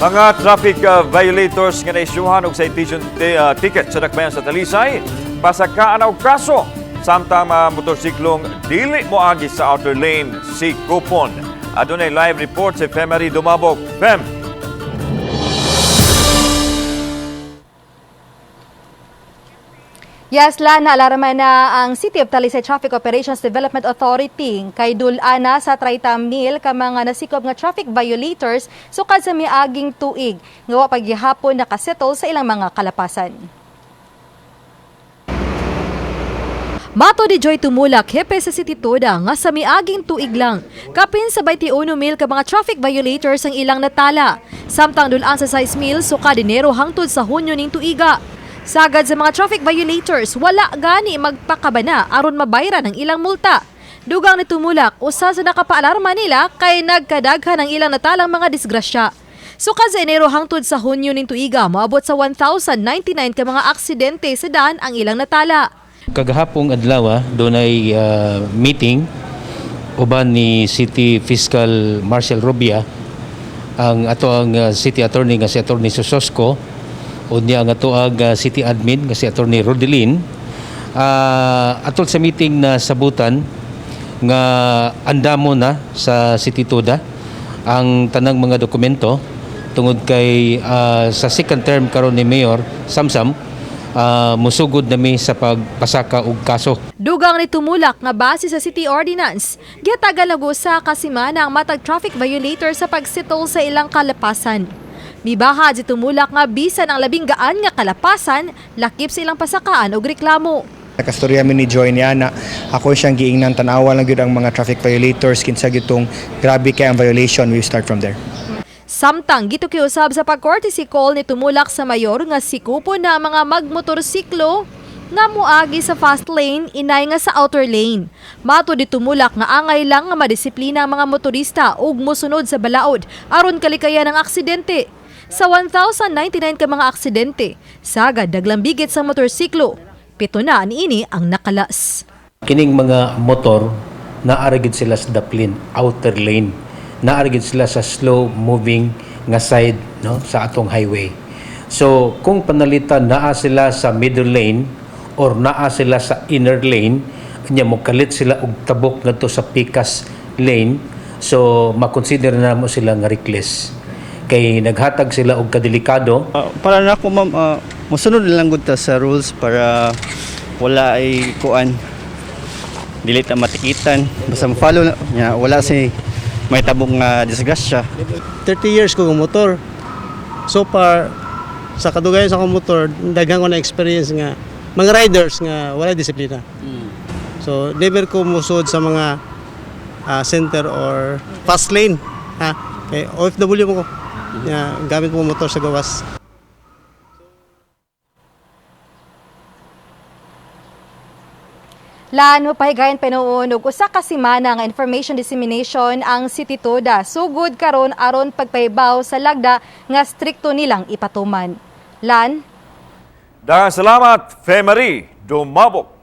Mga traffic violators nga naisyuhan og citation ticket sa dakbayan sa Talisay, pasakaan og kaso. Samtang mga motorsiklong dili moagi sa outer lane sikupon. Adunay live report si Femery Dumabok. Fem. Yes, Lana, alarma na ang City of Talisay Traffic Operations Development Authority kay dul-ana sa 30 mil ka mga nasikop nga traffic violators sukad sa miaging tuig nga wa paghihapon nakasettle sa ilang mga kalapasan. Mato di Joy Tumulak, hepe sa City Toda, nga sa miaging tuig lang. Kapin sa 21 mil ka mga traffic violators ang ilang natala. Samtang dulaan sa 6 mil, sukad Enero hangtod sa Hunyo ning tuiga. Sagad sa mga traffic violators, wala gani magpakabana aron mabayran ang ilang multa. Dugang ni Tumulak, usa sa nakapaalarma nila kay nagkadaghan ang ilang natalang mga disgrasya. Sukad sa Enero hangtod sa Hunyo ning tuiga, moabot sa 1,099 ka mga aksidente sa daan ang ilang natala. Kagahapong adlaw dunay meeting uban ni City Fiscal Marcel Rubia, ang ato ang City Attorney nga si Attorney Sososco, unya ang ato ang City Admin nga si Attorney Rodelin. Atol sa meeting na sabutan nga andamo na sa City Toda ang tanang mga dokumento tungod kay sa second term karon ni Mayor Samsam, musugod nami sa pagpasaka og kaso. Dugang ni Tumulak nga base sa City Ordinance, gihatagan og usa ka semana ang matag traffic violator sa pagsettle sa ilang kalapasan. Mibaha si Tumulak nga bisan ang labing gaan nga kalapasan, lakip sa ilang pasakaan og reklamo. Nakastorya mi ni Joy niya na ako siyang giingnan, tanawa lang gyud ang mga traffic violators, kinsa gyud tong grabe kay ang violation, we start from there. Samtang gitukiusab sa pag-courtesy call ni Tumulak sa mayor nga sikupo na ang mga magmotorsiklo nga muagi sa fast lane inay nga sa outer lane. Mato di Tumulak nga angay lang nga madisiplina ang mga motorista ug mosunod sa balaod aron kalikayan ang aksidente. Sa 1,099 ka mga aksidente, sagad naglambigit sa motorsiklo. 7 na niini ang nakalas. Kining mga motor naa ra gyud sila sa daplin, outer lane. Naa ra gyud sila sa slow moving nga side, no, sa atong highway. So kung panalitan naa sila sa middle lane or naa sila sa inner lane, nya mokalit sila og tabok ngadto sa pikas lane, so makonsider na mo sila nga reckless kay naghatag sila og kadelikado. Para na ako, ma'am, mosunod lang gud ta sa rules para wala ay kuan, dili ta matikitan, basta mo-follow na nya, wala si may tabong nga disgrasya. 30 years ko motor. So far, sa kadugayan sa akong motor, daghan ko na experience nga mga riders nga wala disiplina. So, never ko musod sa mga center or fast lane. Ha? Kay OFW mo ko. Nga, gamit mo motor sa gawas. Lan mo pahigayon pinuon og usa ka semana nga information dissemination ang City Toda sugod karon aron pagpahibaw sa lagda nga strikto nilang ipatuman. Lan. Daghang salamat, Femery Dumabok.